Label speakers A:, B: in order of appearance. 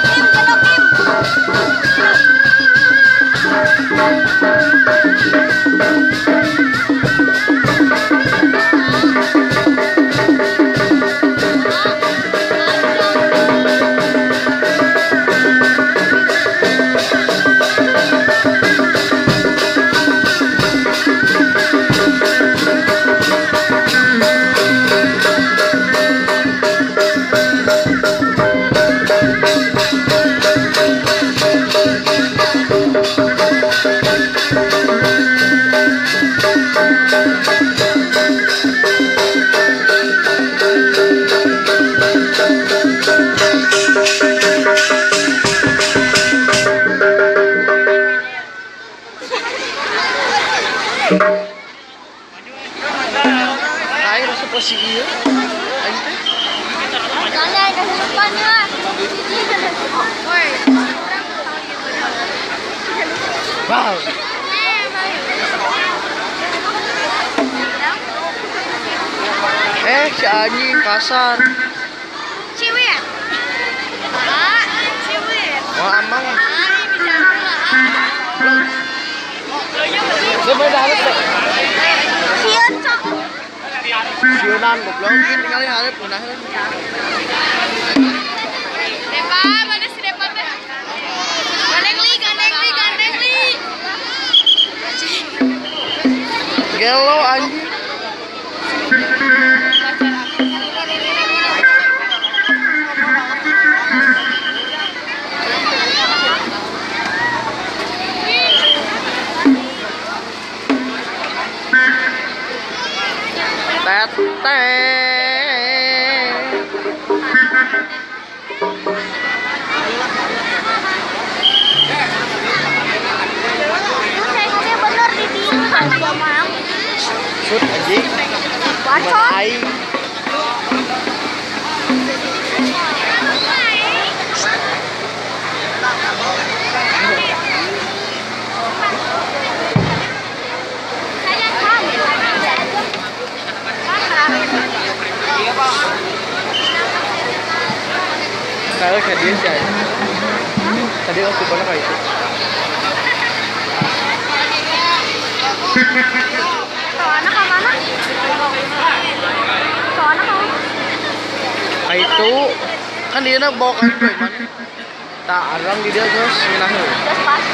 A: Kim, ano Kim?
B: Aing resep si ieu. Aing teh.
A: Kalian kehidupan lah. Woi.
B: Wow. Eh, si anjing kasar.
A: Cewek ya? Ah, cewek.
B: Wah, amang.
A: Ah, ini bicara lah.
B: Dia beda hareup teh.
A: Sieun cok.
B: Sieunan goblok ieu tinggali hareup ngeunaheun.
A: Depa, mana si Depa teh? Gandeng li, gandeng li, gandeng li.
B: Gelo anjing. Tet tet.
A: Kayaknya bener di sini sama mang.
B: Shoot anjing.
A: Bacot.
B: Mana aing? Kalau ke dia sih anjing. Tadi waktu mana kayak itu?
A: Soalnya ke mana? Soalnya ke mana?
B: Kayak itu kan dia na bawa kan mana? Tak arang di dia terus ngeunaheun.
A: Terus pas.